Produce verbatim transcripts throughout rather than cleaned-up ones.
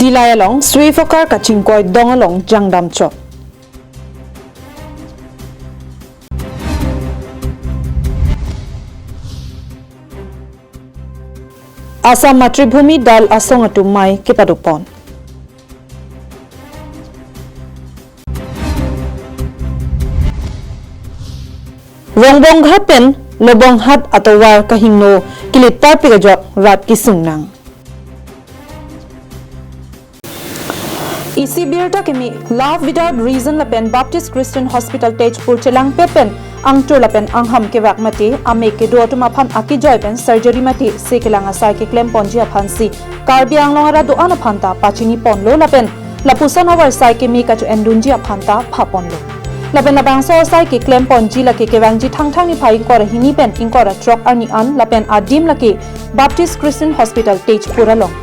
Dillai along Swift a-car kachingkoi dong along jangdam chok. Assam Matribhumi Dal asong atum mei kepadopon. Rongbonghat pen Lobonghat atovar kahingno kilit parpik ajok rat kesung nang. Isi birta kimi Love Without Reason lapen Baptist Christian Hospital Tezpur chelangpet pen angtur lapen angham kevak mate amek kedo atum aphan akejoi pen surgery mate se kelang asai keklemponji aphansi Karbi Anglong arat do-an aphanta pachiniponlo lapen lapuson avarsai kimi kacho-endunji aphanta phaponlo. Lapen labangso asai keklemponji lake kevangji Thangthang niphai ingkoi ra hini pen ingkoi ra throk arni an lapen adim lake Baptist Christian Hospital Tezpur along.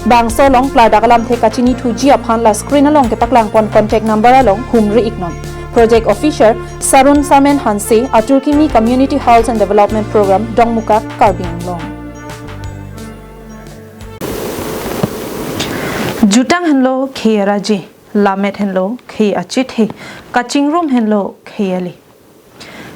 Bangso along klardak alamthe kachinithuji aphan la screen along kepaklangpon contact number along humri iknon. Project Officer Sarun Sarmen Hanse, atur kimi Community Health and Development Program, Dongmukak, Karbi Anglong. Jutang henlo khei araje, lammet henlo khei achethe, kachingrum henlo khei ale.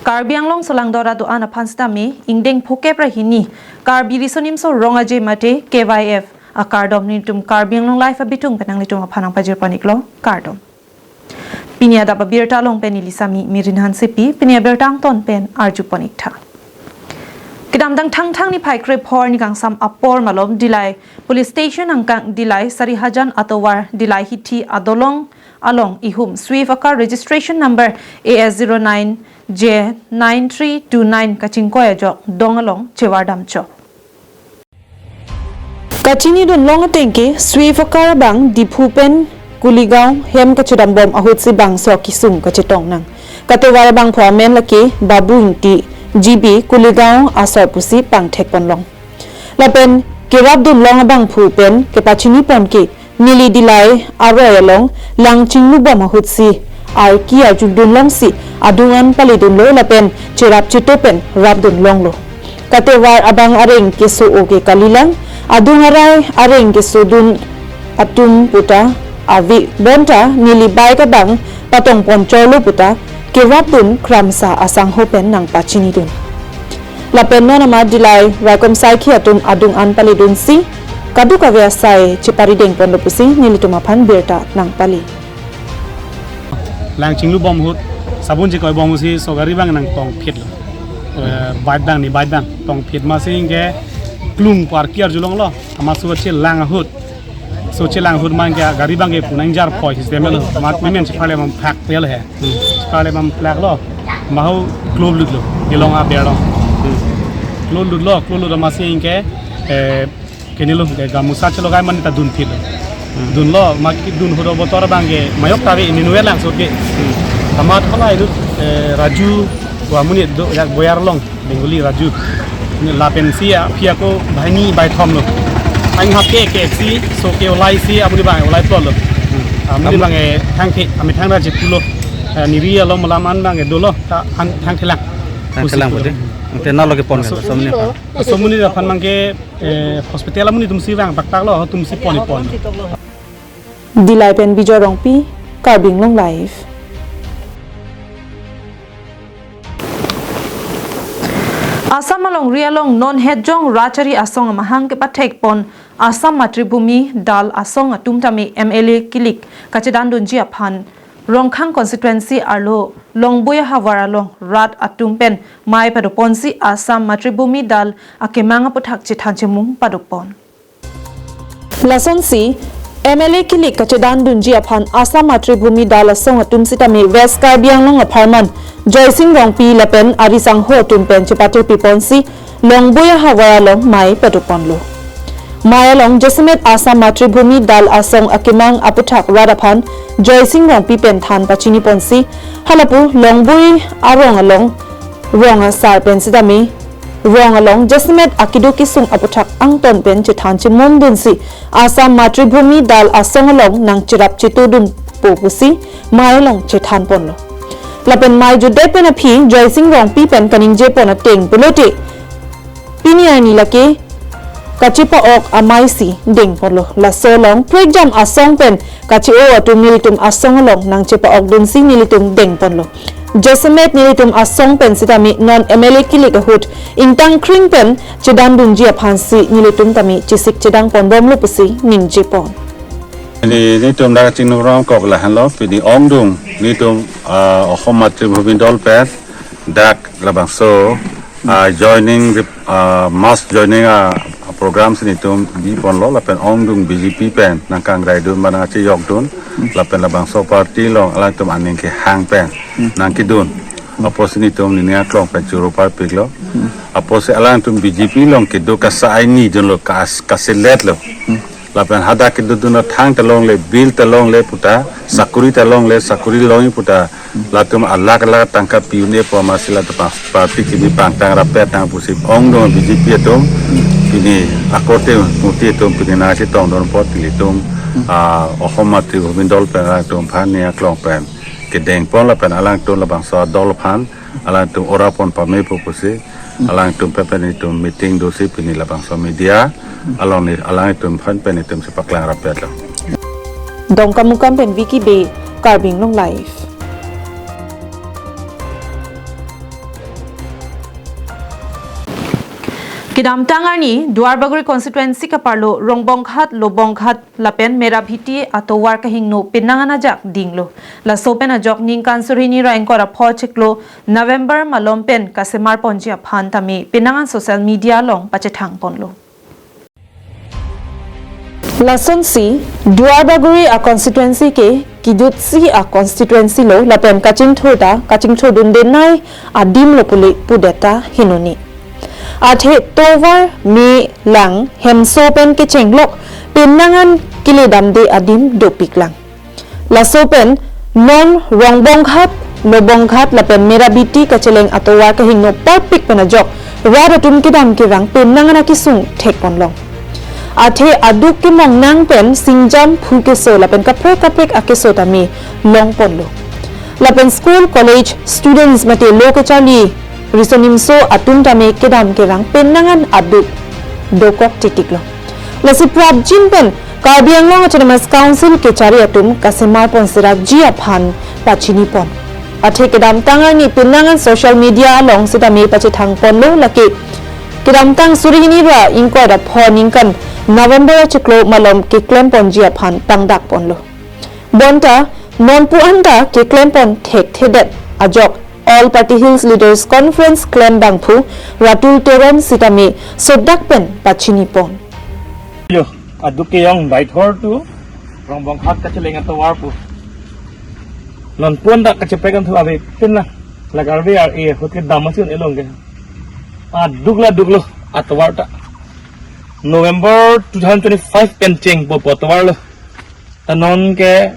Karbi Anglong solangdo arat do-an aphan sitame ingdeng phokep ra hini Karbi Riso Nimso Rong Aje mate K Y F akardom nelitum Karbi Anglong Live abitung pen nanglitum aphan nangpajirpon iklo, kardom. Pini adap abirta along pen neli Sami Mirin Hansepi, pini abirta angton pen arjupon iktha. Kedamtang Thangthang niphai krepho arni kangsam apor malom Dillai Police Station angkang Dillai Sarihajan atovar Dillai Hithi adolong along ihum Swift a-car registration number A S zero nine J nine three two nine kachingkoi ajok dong along chevardam chok. Kachinidun long ateng ke Swift a-car abang Diphu pen Kuligaon hem kachedambom ahutsi bangso kesung kachetong nang. Katovar abangphu amen lake Babu Ingti, G B, Kuligaon asor pusi pangthekpon long. Lapen kerapdun long abangphu pen kepachinipon ke neli Dillai aroi along lang chinglubom ahutsi arki arjudun longsi adung an palidunlo lapen cherap cheto pen rapdun longlo. Katovar abang areng keso-o ke kalilang, adung arai areng kesodun atum puta ave bonta neli bike abang patongpon cholo puta kerapdun kramsa asangho pen nangpachinidun. Lapen non amat Dillai raikom saikhi atum adung an palidunsi kadokave asai cheparidengponlo pusi nelitum aphan birta nangpali. Lang chinglubom ahut, sabun chekoibom ahutsi so gari abang nangtongphitlo. Eh, bike abang, ne bike abang tongphit masi ingke klung pu arki arjulonglo. Amat so chelang ahut, so chelang ahut man ke gari abang ke punang jar poi system lo. Amat memen cheparle mam phak pel he. Cheparle mam plak lo. Mahu klolutlo. Kelong aber lo. Klolutlo, klolut masi ingke, eh, kenilo ke gamusa chelogai man ta dunphitlo. Dunlo, mat kedun ahut botor abang ke mayok ta ave, inut ave lang sot ke. Amat hala inut, eh, Raju, wa amonit do, yak Boyar along, Bengali Raju. Ne lapensi aphi ako banghini baithom lo. Anghap ke, ke si, so ke ulaisi, amonit abang ulai plotlo. Amonit abang, eh, thangthe, amethang ra jepulo. Eh, neri along malam an abang, eh, dolo, ta an thangthelang. Thangthelang pusi pute. Ante nalo kepon ke, so, somni apa? So amonit aphan abang ke, eh, hospital amonit atumsi vang paktak lo, atumsi pon ipon. Dillai pen Bijoy Rongpi, Karbi Anglong Live. Assam alongri along non hetjong rachari asong amahang kepathekpon Assam Matribhumi Dal asong atum tame M L A kilik kachedandunji aphan Rongkhang constituency arlo Longboi ahavar along rat atum pen mei padoponsi Assam Matribhumi Dal akemang aputhak chethan chemung padopon. Lasonsi M L A kilik kachedandunji aphan Assam Matribhumi Dal asong atum sitame West Karbi Anglong apharman Joysing Rongpi lapen ari sangho atum pen chepatirpiponsi Longboi ahavar along mei padoponlo. Mei along jasemet Assam Matribhumi Dal asong akemang aputhak rat aphan Joysing Rongpi pen than pachiniponsi halapu Longboi arong along rong asar pen sitame rong along jasemet akedo kesung aputhak angton pen chethan chemumdunsi Assam Matribhumi Dal asong along nangcherap chetodunpo pusi mei along chethanponlo. Lapen mei jutdet pen aphi Joysing Rongpi pen kaningjepon ateng pulote pini arni lake kachepa-ok amei si dengponlo. Laso along prekjam asong pen kache-o atum nelitum asong along nangchepa-ok dunsi nelitum dengponlo. Jasemet nelitum asong pen sitame non M L A kilik ahut ingtang kring pen chedandunji aphansi nelitum tame chesik chedangponbomlo pusi ningjepon. Neli, nelitum dak chingrongkok lahenlo, pini ongdung nelitum, ah, Ahom Matri Bhumi Dol pen dak labangso, ah, joining, ah, mass joining, ah, program si nelitum biponlo, lapen ongdung B J P pen nangkangraidun ba nangchejokdun, lapen labangso party along alangtum aning kehang pen nangkedun. Apotsi nelitum nini aklong pen choro parpiklo. Apotsi alangtum B J P along kedo kasa aini dunlo, kas-, kaseletlo. Lapen hadak kedodun athang ta longle, bill ta longle puta, sakuri ta longle, sakuri longji puta, latum alak alak tangka pi un-e pu amatsi latum pa-, party kimi pangtang rapet tang pusi ongdung B J P atum, pini akorte muti atum pini nangchetongdun apot nelitum, ah, Ahom Matri Bhumi Dol pen alangtum aphan nini aklong pen kedengpon lapen alangtum labangso adol aphan alangtum orapon pamepo pusi, alangtum pen pen nelitum meeting dosi pini labangso media along neli alangtum aphan pen nelitum chepaklang rapetlo. Dongkamukam pen Vicky Bey, Karbi Anglong Live. Kedamtang arni Duarbagori constituency kaparlo Rongbonghat, Lobonghat lapen Merabhiti atovar kahingno penang an ajak dinglo. Laso pen ajok ningkan suri hini ra ingkoi ra pho chiklo November malom pen kasemarponji aphan tame penang an social media along pachethangponlo. Lasonsi Duarbagori a constituency ke kejutsi a constituency lo lapen kachingthur ta kachingthurdundenei adimlo pule pudeta hinoni. Athe tovar me lang hemso pen kechenglok penang an keledamde adim dopiklang. Laso pen non Rongbonghat, Lobonghat lapen Merabhiti kacheleng atovar kahingno parpik pen ajok rat atum kedam kerang penang an akesung thekponlong. Athe aduk kemong nang pen singjam phu keso lapen kaprek kaprek akeso tame longponlo. Lapen school, college students mate lo kacharli riso nimso atum tame kedam kerang penang an aduk dokok titiklo. Lasi prapjin pen Karbi Anglong Autonomous Council kechari atum kasemarpon serakji aphan pachinipon. Athe kedamtang arni penang an social media along sitame pachethangponlo lake kedamtang suri hini ra ingkoi ra pho ningkan November chiklo malom keklemponji aphan pangdakponlo. Bonta nonpu anta keklempon thekthedet ajok All Party Hills Leaders Conference klembangphu Ratul Teron sitame sodak pen pachinipon. Yo, aduk keyong baithor tu Rongbonghat kacheleng atovar pu. Nonpu anta kachepek an thu ave pin na. Lagarve ar e hut kedam asun elong ke. Aduk la duklo atovar ta. November two thousand twenty-five pen chengpo pu atovar lo. Ta non ke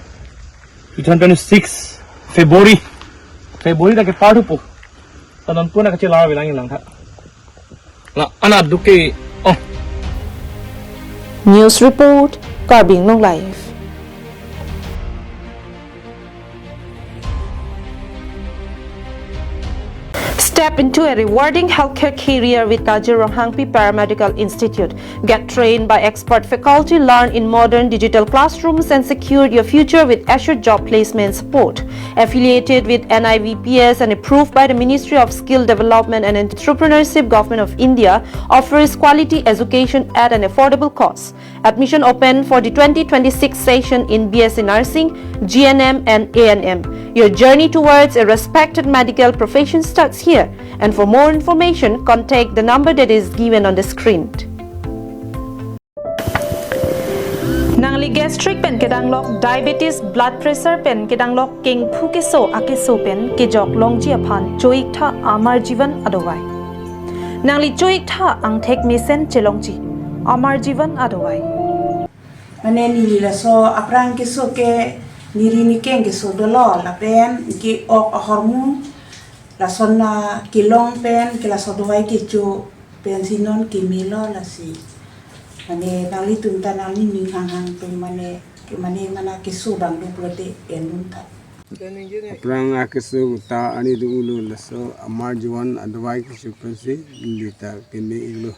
two thousand twenty-six February. February ta kepar thupo. Ta nonpu na kachelar velang ilang tha. La ana duke. Oh. News report, Karbi Anglong Live. Step into a rewarding healthcare career with Kajir Ronghangpi Paramedical Institute. Get trained by expert faculty, learn in modern digital classrooms, and secure your future with assured job placement support. Affiliated with N I V P S and approved by the Ministry of Skill Development and Entrepreneurship, Government of India, offers quality education at an affordable cost. Admission open for the twenty twenty-six session in B S C Nursing, G N M, and A N M. Your journey towards a respected medical profession starts here. And for more information, contact the number that is given on the screen. Nangli gastric pen kedanglok, diabetes, blood pressure pen kedanglok, kengphu keso akeso pen kejok longji aphan choiktha Amar Jivan adovai. Nangli choiktha angthek mesen chelongji Amar Jivan adovai. Mane neli laso aphrang keso ke neri nikeng keso dolo lapen ke-ok ahormu lason na kelong pen ke laso dovai kecho pensi non kemelo lasi. Mane nanglitum ta nangning hanghang pen mane ke mane mana keso bang do pulote endun ta. Aphrang akeso ta ani do ulo laso Amar Jivan adovai kecho pensi neli ta keme iklo.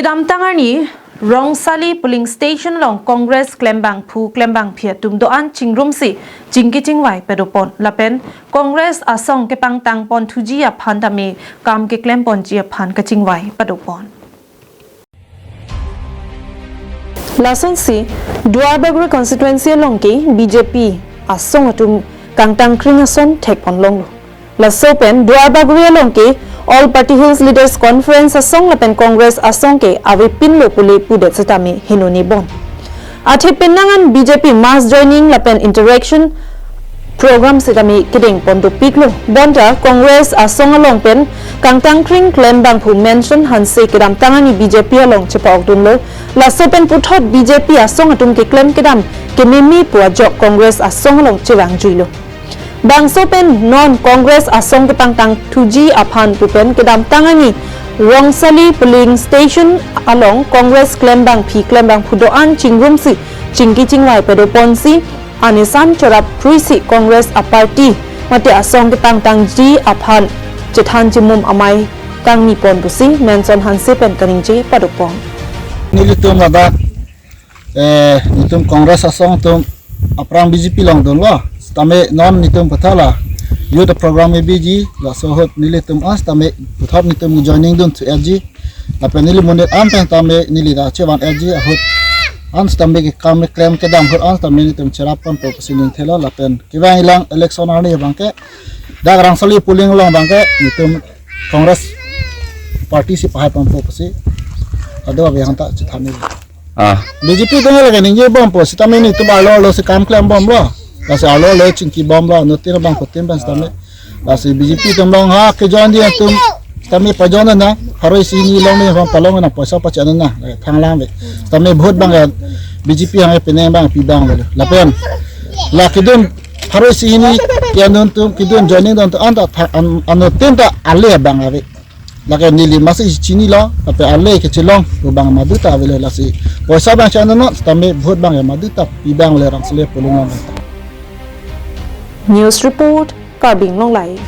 Kedamtang arni Rongsali polling station along Congress klembangphu klembangphi atum do-an chingrumsi chingki chingvai padopon lapen Congress asong kepangtang ponthuji aphan tame kam keklemponji aphan kachingvai padopon. Lasonsi Duarbagori constituency along ke B J P asong atum kangtang kring ason thekponlonglo. Laso pen Duarbagori along ke All Party Hills Leaders Conference asong lapen Congress asong ke avepinlo pule pudet setame hinuni bon. Athe penang an B J P mass joining lapen interaction program setame kedengpon dopiklo. Bonta Congress asong along pen kangtang kring klembangphu Manson Hanse kedamtang arni B J P along chepa-okdunlo. Laso pen puthot B J P asong atum keklem kedam kememe pu ajok Congress asong along chevangjuilo. Bangso pen non Congress asong kepangtang thuji aphan pu pen kedamtang arni Rongsali polling station along Congress klembangphi klembangphu do-an chingrumsi chingki chingvai padoponsi anisam chorap pruisi Congress aparty mate asong kepangtangji aphan chethan chimum amei kangnipon pusi Manson Hanse pen kaningje padopon. Nelitum ladak, eh, netum Congress asong atum aphrang B J P along dunlo. Setame non netum puthot la youth program me biji, laso ahut nelitum an setame puthot netum joining dunthu-etji. Lapen neli monit an pen tame neli ta chevan-etji ahut an setame kekam keklem kedam ahut an setame netum cherapponpo pusi ningthelo lapen kevang ilang election arni abangke dak Rongsali polling along abangke netum Congress party si pahaiponpo pusi ado abe hanta chethan neli. Ah. B J P atum lake ningjebompo setame netum arlo arlo si kam klembomlo. Lasi arlo arlo chingkibomlo, anuttin abang kutin pen setame. Lasi B J P atum along ha kejoin di atum setame pajoin na, pharo isi hini along ni abang palong na poisa pachan na, thanglang ve. Setame vote abang ya B J P hang penang abang pi abang ve. Lapen la kedun pharo isi hini ke anuttin kedun joining dun atum anta tha-, an-, anuttin ta ale abang ave. Lake neli masi chinilo, tapi ale kechelong pu abang maduta avelo lasi. Poisa abang chan na, setame vote abang ya maduta pi abang le Rongsali polling along. News report, Karbi Anglong Live.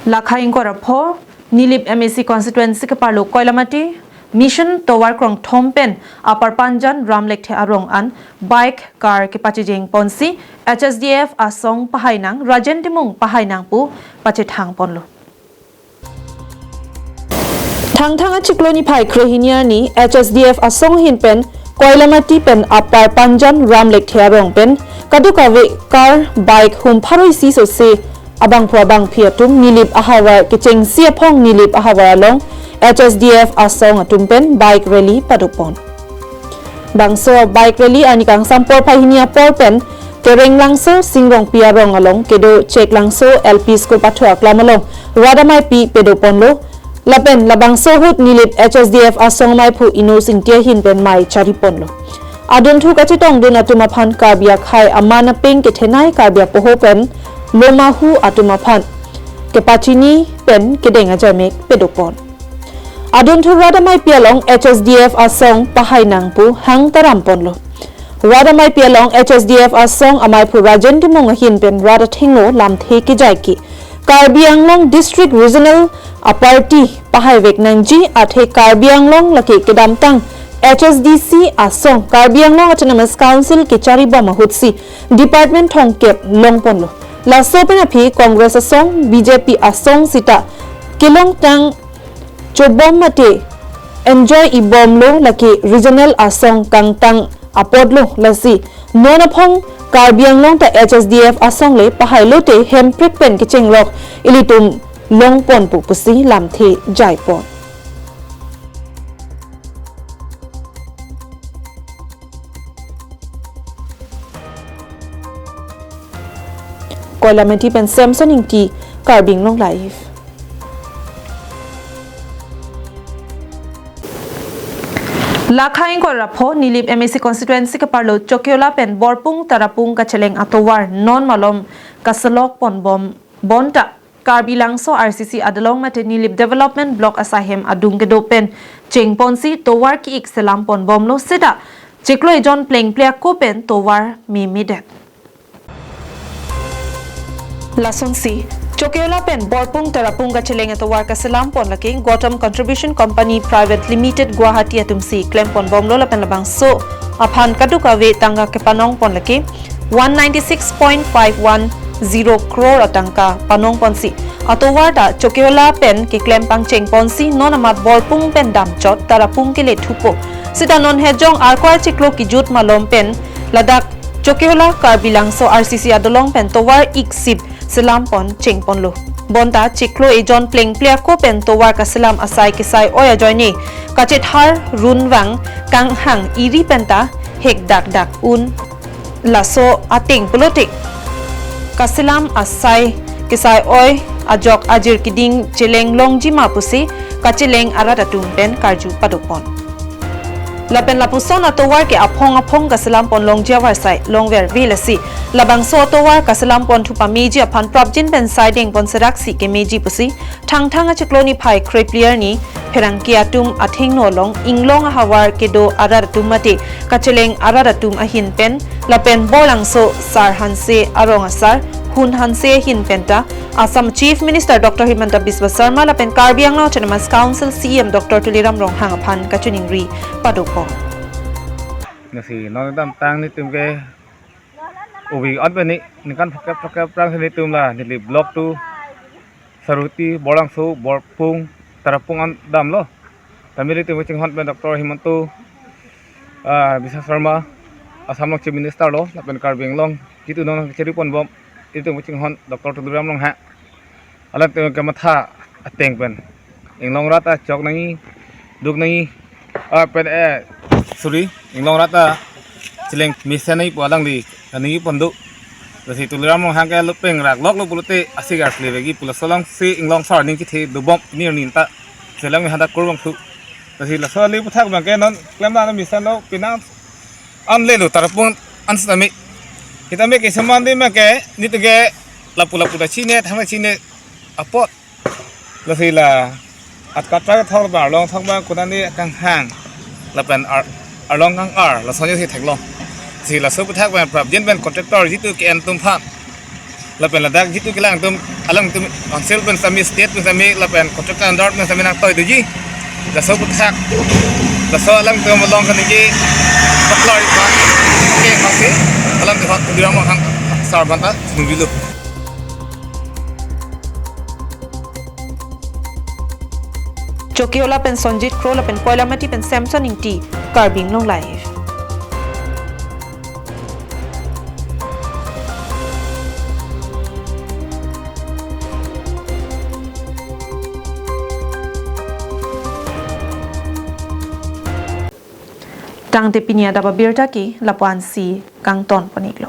Lakha ingkoi ra pho, Nilip M A C constituency keparlo Koilamati Mission tovar krongthom pen Upper Panjan Ramlekthe arong an bike car kepachejeng ponsi H S D F asong pahainang, Rajen Timung pahainang pu pachethang ponlo. Thangthang achiklo niphai krehini arni H S D F asong ahin pen Koilamati pen Upper Panjan Ramlekthe arong pen kadokave car, bike hum pharo isi sose abangphu abangphi atum Nilip ahavar kechengsi aphong Nilip ahavar along H S D F asong atum pen bike rally padopon. Bangso bike rally arni kangsam porphai hini apor pen Kerenglangso Singrongpi arong along kedo Cheklangso L P School pathu aklam along rat ameipi padoponlo. Lapen labangso ahut Nilip H S D F asong ameiphu Inos Ingti ahin pen mei chariponlo. Adunthu kachetongdun atum aphan Karbi akhei aman apeng kethenei Karbi apoho pen lomahu atum aphan kepachini pen kedeng ajaimek padopon. Adunthu rat ameipi along H S D F asong pahainang pu hang taramponlo. Rat ameipi along H S D F asong ameiphu Rajen Timung ahin pen rat athengno lamthe kejaiki Karbi Anglong District Regional aparty pahaivek nangji athe Karbi Anglong lake kedamtang H S D C asong Karbi Anglong Autonomous Council kecharibom ahutsi department thomkep longponlo. Laso pen aphi Congress asong, B J P asong sita kelongtang chobom mate enjoy ibomlo lake regional asong kangtang apotlo lasi non aphong Karbi Anglong ta H S D F asong le pahailote hemprek pen kechenglok ilitum longpon pu pusi lamthe jaipon. Koilamati pen Samson Ingti, Karbi Anglong Live. Lakha ingkoi ra pho Nilip M A C constituency keparlo Chokiola pen Borpung Tarapung kacheleng atovar non malom kaselok ponbom bonta Karbi Langso R C C adolong mate Nilip Development Block asaihem adung kedo pen chengponsi tovar ki-ik selam ponbomlo seta chiklo ejon plengple ako pen tovar memedet. Lasonsi Chokihola pen Borpung Tarapung kacheleng atovar kaselam pon lake Gotham Contribution Company Private Limited Guwahati atumsi klem pon bomlo lapen labangso aphan kadokave tangka kepanong pon lake one ninety six point five one zero crore atangka panong ponsi atovar ta Chokihola pen keklem pangcheng ponsi non amat Borpung pen damchot Tarapung kele thupo. Sita non hejong Arkoi achiklo kijut malom pen ladak Chokihola Karbi Langso R C C adolong pen tovar iksip selam pon cheng ponlo. Bonta chiklo ejon plengple ako pen tovar kaselam asai kesai oi ajoine kachethar runvang kanghang iri penta hek dak dak un laso ateng pulote kaselam asai kesai oi ajok ajir keding cheleng longji ma pusi kacheleng arat atum pen karju padopon. Lapen lapuson atovar ke aphong aphong kaselam pon longji avarsai longver ve lasi labangso atovar kaselam pon thu pameji aphan prapjin pen saideng pon seraksi kemeji pusi Thangthang achiklo niphai krephli arni pherangke atum athengno along inglong ahavar kedo arat atum mate kacheleng arat atum ahin pen lapen Borlangso Sar Hanse arong asar Hun Hanse ahin penta Assam Chief Minister Doctor Himanta Biswa Sarma lapen Karbi Anglong Autonomous Council C E M Doctor Tuliram Ronghang aphan kachiningri padopon. Lasi non damtang netum ke ubi an pen ni ningkan phokep phokep prang si netum la neli Block two, Saruti, Borlangso, Borpung, Tarapung an damlo. Tame netum kachinghon pen Doctor Himanta, ah, Biswa Sarma, Assam along Chief Minister lo, lapen Karbi Anglong jitu non kacheri pon bom, netum kachinghon Doctor Tuliram Ronghang alangtum kematha ateng pen inglong rat ta chok nangji, duk nangji, ah, pen, eh, sorry, inglong rat ta cheleng mesen nangji pu alangli kaningje pon do. Lasi Tuliram Ronghang ke lupeng rak lok lo pulote asik asli bagi pu laso alongsi inglong sar ning kethe dobom ni ninta cheleng hadak kurvangthu. Lasi laso ali aputhak abang ke non klem dam mesen lo penang an lelo Tarapung an sitame. Sitame ke seman di ma ke netum ke lapu lapu ta chine thang ta chine apot. Lasi la atka trai thok ba arlong thok ba kunan di kanghang lapen ar-, arlong kang-ar lason si theklong. Si laso aputhak pen prapjin pen contractor jitu ke-en atum aphan lapen ladak jitu kelang atum alangtum council pen sitame state pen sitame lapen contractor under pen sitame nangtoi doji. Laso aputhak laso alangtum along kaningje paklor iphan ke pasi alangtum aphan Tuliram Ronghang sar aphan ta nungbilo. Chokihola pen Sonjit Kro lapen Koilamati pen Samson Ingti, Karbi Anglong Live. Tangte pini adap abirta ke lapu-an si kangton pon-iklo.